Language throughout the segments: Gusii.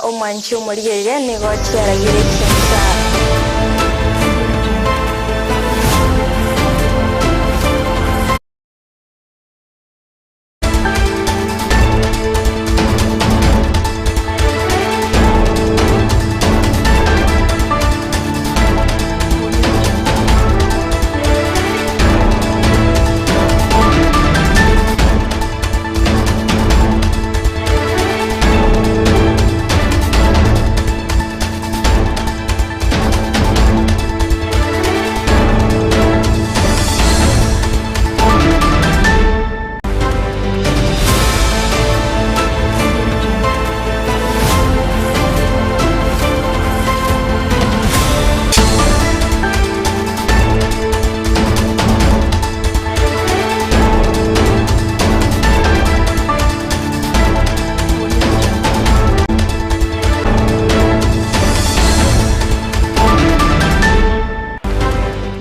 omwanchi omorigereria nigo chiaragire chinsa.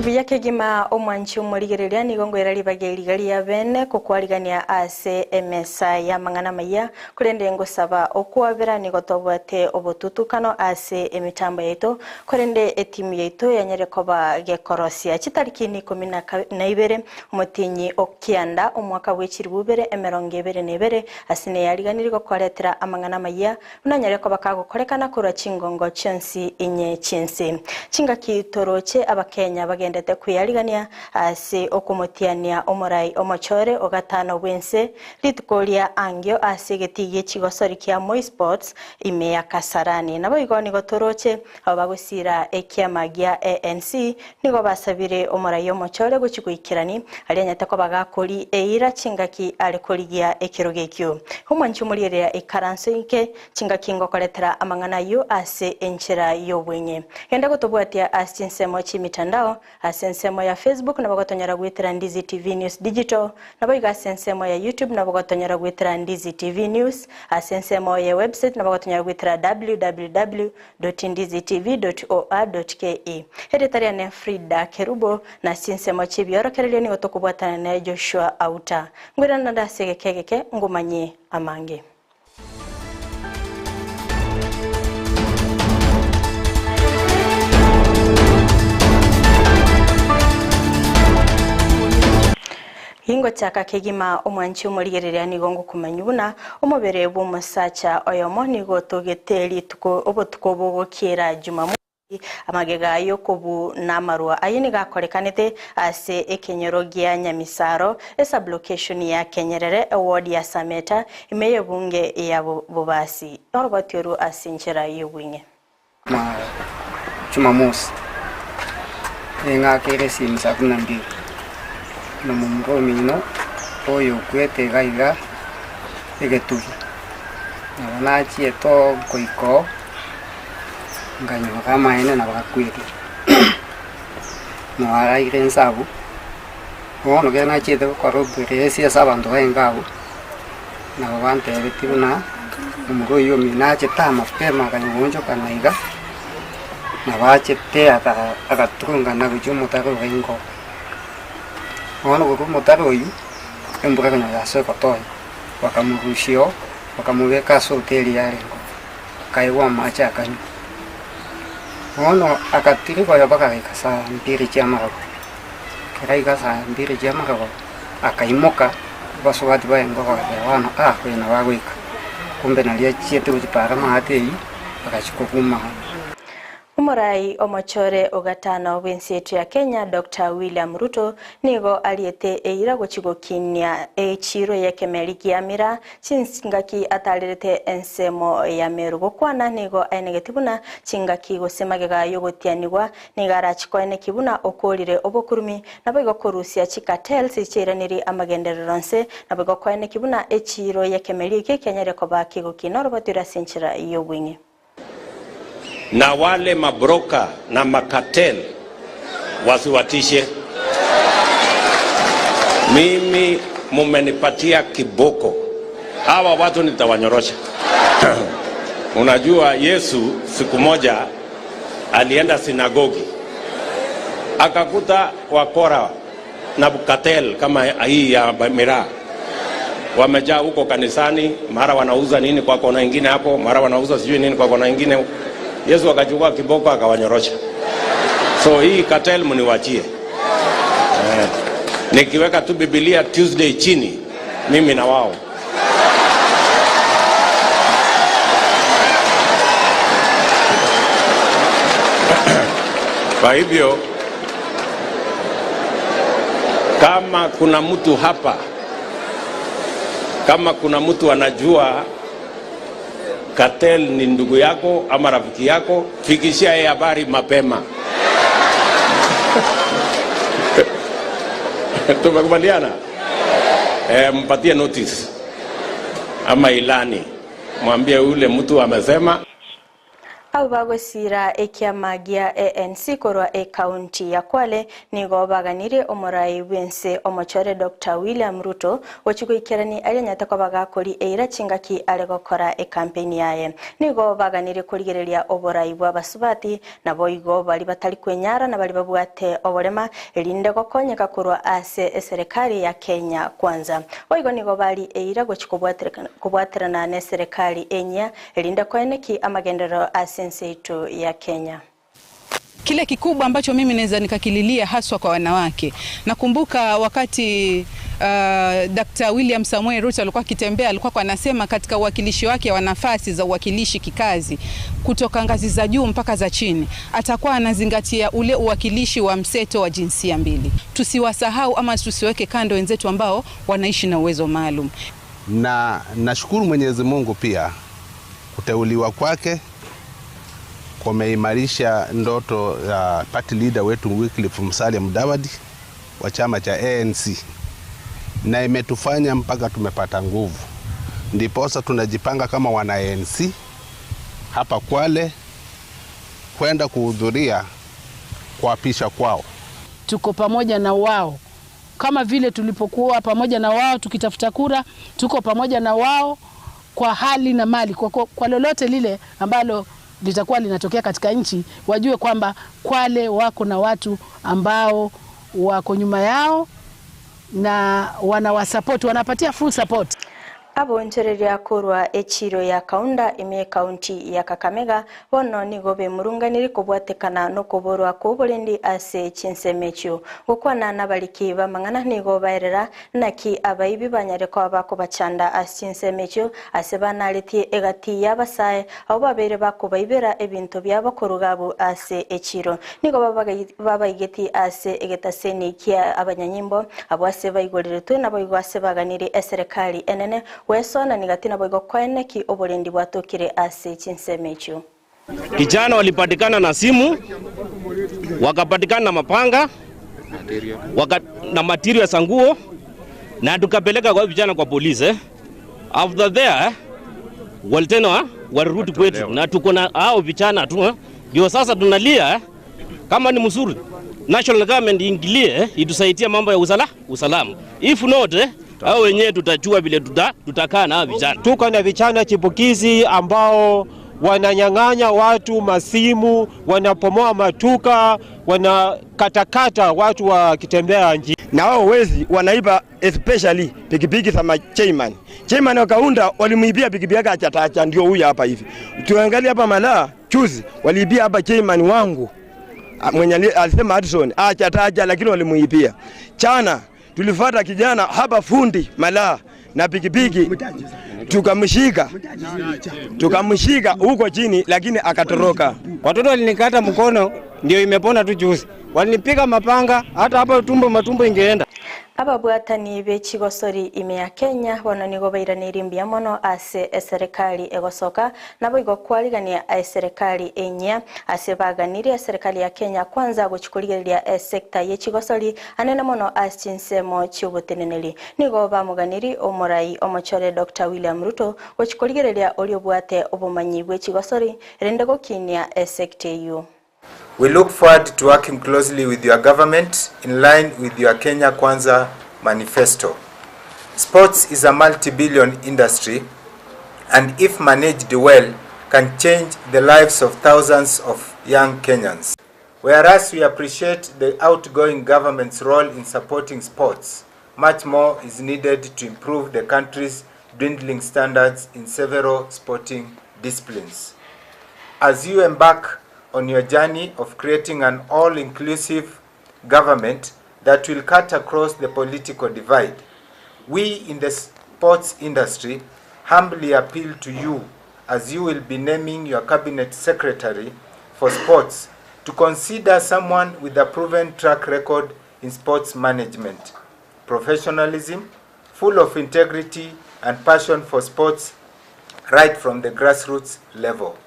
Mbuya kegima omwanchi omorigereria nigo ngoira ribaga eriga ria bene kokwarigania ase emesa y'amang'ana amaya Korende ngosaba okwabera nigo tobwate obotutukano ase emitambo yaito, korende etimu yaito yanyare koba gekorosia chitariki ikomi na ibere, omotienyi o kianda, omwaka bwe chilifu ibere emerongo ebere na ebere, ase neyariganirie gokoretera amang'ana amayia, buna anyare koba kagokorekana korwa chingongo chionsi inye chi'ense. Chingaki toroche Abakenya bagendete kweyarigania ase okomotiania omorai omochore o gatano bw'ense, Rituko ria angio ase egetii gie chigosori kia Moi Sports ime ya Kasarani. Naboigo nigo toroche abo bagosiira ekiama gia ANC nigo basabire omorai omochore gochia goikerani aria anyete koba gakori eira chingaki are korigia ekerogo ekio. Omwanchi omoriereria ikaranso inke chingaki ngokoretera amang'ana ayio ase enchera y'obweng'e. Genda gotobwatia ase chinsemo chi'emitandao Ase ensemo ya Facebook nabo gotonyora goetera Ndizi TV News Digital, naboigo ase ensemo ya YouTube nabo gotonyora goetera Ndizi TV News, ase ensemo ye website nabo gotonyora goetera www.ndizitv.or.ke. Erieta riane Frida Kerubo, na ase chinsemo chi'ebiorokererio nigo tokobwatana ne Joshua Auta. Ngwirana naende ase egeka egeke ngomanyie amange. Ingochaka kegima omwanchi omorigereria nigo ngokomanyia buna omobere bw'omosacha oyomo nigo otogete rituko obotuko bogokiera Jumamosi. Amagega y'okobuna amarwa ayio nigo akorekanete ase ekenyoro gia Nyamisaro, esublocation ya Kenyerere, eward ya Sameta, ime y'ebunge ya Bobasi. Oroboti oru ase enchera y'obweng'e. Na Jumamosi, ning'akere esimi saa kumi na mbili, na momura omino oyokwete iga iga egetugi, nabo nachiete oo goika oo. Nkanyora amaene nabo akwete, noaraire inse abwo, bono ekero nachiete gokora oboreesi ase abanto baenge abwo, nabo bantebetie buna omorwa oywo omino achete amapema akanya goonchoka na iga, nabo achete aka agaturungana gochia omotaro orenge oo. Bono korwa omotaro oywo, embura ekonyora ase ogotonya, bakamorusia oo, bakamobeka ase hoteli yarenge oo. Akaegwa amache akanywa. Bono agatirigwa oyo mpaka agaika saa mbiri chi'amarogoba. Ekero aika saa mbiri chi'amarogoba, akaimoka, abasubati baye nigo bagateba bono aa oyo nabo agoika, kumbe nario achiete gochia para maate eyio, agachia koguma. Omorai omochore o gatano bw'ense yaito ya Kenya Doctor William Ruto nigo ariete eira gochia gokinia echiiro y'ekemeri gia Miraa chingaki atarerete ensemo ya Meru. Gokwana nigo aenegeti buna chingaki gose magega y'ogotianigwa nigo arachi koeneki buna okorire obokurumi naboigo korusia chicartels chiairaniri amagenderero nse naboigo koeneki buna echiiro y'ekemeri ekio ekianyare koba kegokina orobatoire ase enchera y'obweng'e. Na wale mabroka na macartel wasiwatishe. Mimi mumenipatia kiboko, hawa watu nitawanyorosha. Unajua Yesu siku moja alienda sinagogi akakuta wakora na cartel kama hii ya miraa. Wamejaa huko kanisani, mara wanauza nini kwa kona ingine hapo, mara wanauza sijui nini kwa kona ingine. Yesu akachukua kiboko akawanyorosha. So hii cartel mniwachie. Eh, nikiweka tu Biblia Tuesday chini, mimi na wao. Kwa hivyo kama kuna mtu hapa, kama kuna mtu anajua cartel ni ndugu yako ama rafiki yako, fikishia yeye habari mapema. Tumekubaliana? E, mpatie notice ama ilani, mwambie yule mtu amesema. Abo bagosira ekiama gia ANC korwa ekaunti ya Kwale nigo baganire omorai bwense omochore Dr. William Ruto gochikoikerani aria nyate koba gakori eira chingaki are gokora ekampeni yaye. Nigo baganire korigereria oborai bwa basubati nabo igo bari batari kwenyara na bari babwate oborema erinde gokonyeka korwa ase eserikali ya Kenya Kwanza. Boigo nigo bari eira gochi kobwaterana na eserikali enya erinde koeneki amagenderero ase ensi ya Kenya. Kile kikubwa ambacho mimi naweza nikakililia haswa kwa wanawake, nakumbuka wakati Dr. William Samoei Ruto alikuwa akitembea, alikuwa anasema katika uwakilishi wake wa nafasi za uwakilishi kikazi kutoka ngazi za juu mpaka za chini, atakuwa anazingatia ule uwakilishi wa mseto wa jinsia mbili. Tusiwasahau ama tusiweke kando wenzetu ambao wanaishi na uwezo maalum. Na nashukuru Mwenyezi Mungu pia kuteuliwa kwake kumeimarisha ndoto ya party leader wetu Wycliffe Musalia Mudavadi wa chama cha ANC, na imetufanya mpaka tumepata nguvu. Ndiposa tunajipanga kama wana ANC hapa Kwale kwenda kuhudhuria kuapisha kwao. Tuko pamoja na wao kama vile tulipokuwa pamoja na wao tukitafuta kura, tuko pamoja na wao kwa hali na mali, kwa lolote lile ambalo litakuwa linatokea katika nchi, wajue kwamba Kwale wako na watu ambao wako nyuma yao na wanawasupport, wanapatia full support. Abonchereria korwa echiro ya Kaunda ime kaunti ya Kakamega bono nigo bemurunganiri kobwatekana nokoborwa koborendi ase chinsemechio gokwana nabariki bamang'ana nigo baerera naki abaibi banyare koba bakobachanda ase chinsemechio ase banaretie egati y'abasae abo babere bakobaibera ebinto byabo koruga ase echiro nigo babaigeti ase egetaseni kia abanyanyimbo abo ase baigoreretwe nabo igo ase baganire eserikali enene wesona nigatina boigo koeneki oborendi bwatokire ase chinsemechio. Kijana walipatikana na simu, wakapatikana na mapanga, na material za nguo, na tukapeleka kwa vijana kwa polisi. After there walitena walirudi kwetu na tuko na hao vijana tu. Ndio sasa tunalia kama ni mzuri national government ingilie itusaidie mambo ya usalama. If not hao wenyewe tutajua vile tutakaa na vijana. Tuko na vijana chipukizi ambao wananyang'anya watu masimu, wanapomoa matuka, wanakatakata watu wakitembea nji. Na wao wezi wanaiba especially pikipiki za chairman. Chairman wakaunda walimuibia pikipiki yake achatacha, ndio huyu hapa hivi. Tuangalie hapa Malaa chuzi waliibia hapa chairman wangu mwenye alisema Hudson achatacha, lakini walimuibia. Chana tulifuata kijana hapa fundi Malaa na pikipiki tukamshika huko chini, lakini akatoroka. Watoto walinikata mkono ndio imepona tu juzi. Walinipiga mapanga hata hapa tumbo matumbo ingeenda. Ababwatani b'echigosori ime ya Kenya bono nigo bairanĩirie mbuya mono ase eserikali egosoka nabo igo kwarigania eserikali enya ase baganirie eserikali ya Kenya kwanza gochikorigereria esekta y'echigosori anene mono ase chinsemo chioboteneneri. Nigo bamuganiri omorai omochore Dr. William Ruto gochikorigereria oria obwate obomanyi bw'echigosori erinde gokinia esekta eywo. We look forward to working closely with your government in line with your Kenya Kwanza manifesto. Sports is a multi-billion industry and if managed well can change the lives of thousands of young Kenyans. Whereas we appreciate the outgoing government's role in supporting sports, Much more is needed to improve the country's dwindling standards in several sporting disciplines. As you embark on your journey of creating an all-inclusive government that will cut across the political divide, we in the sports industry humbly appeal to you as you will be naming your cabinet secretary for sports to consider someone with a proven track record in sports management, professionalism, full of integrity and passion for sports right from the grassroots level.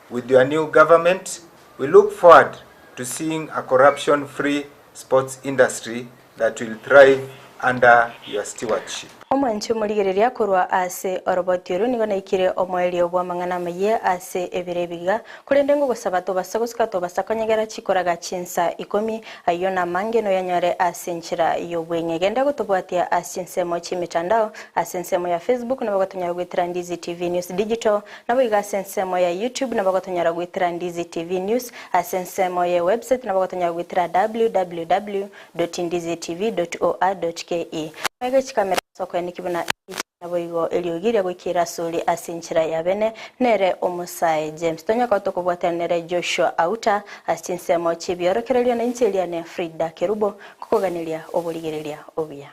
With your new government, we look forward to seeing a corruption-free sports industry that will thrive under your stewardship. Omwanchi omorigereria korwa ase oroboti oro nigo naikire omoerio bw'amang'ana amayia ase ebiro ebiga, korende ngogosaba tobasa gosuka tobasa konyegera chikoraga chinsa ikomi, ayio namange noyanyore ase enchera y'obweng'e. Genda gotobwatia ase chinsemo chi'emetandao, ase ensemo ya Facebook nabo gotonyora goetera Ndizi TV News Digital, Naboigo ase ensemo ya YouTube nabo gotonyora goetera Ndizi TV News, ase ensemo ye website nabo gotonyora goetera www dot ndizitv dot or dot ke. Maiga chikamera ase okoeneki buna epicha naboigo eriogi ria goikera asore ase enchera ya bene nere omosae James Tonyaka otokobwatana nere Joshua Auta ase chinsemo chi'ebiorokererio na inche Eliane Frida Kerubo nkokoganeria oborigereria obuya.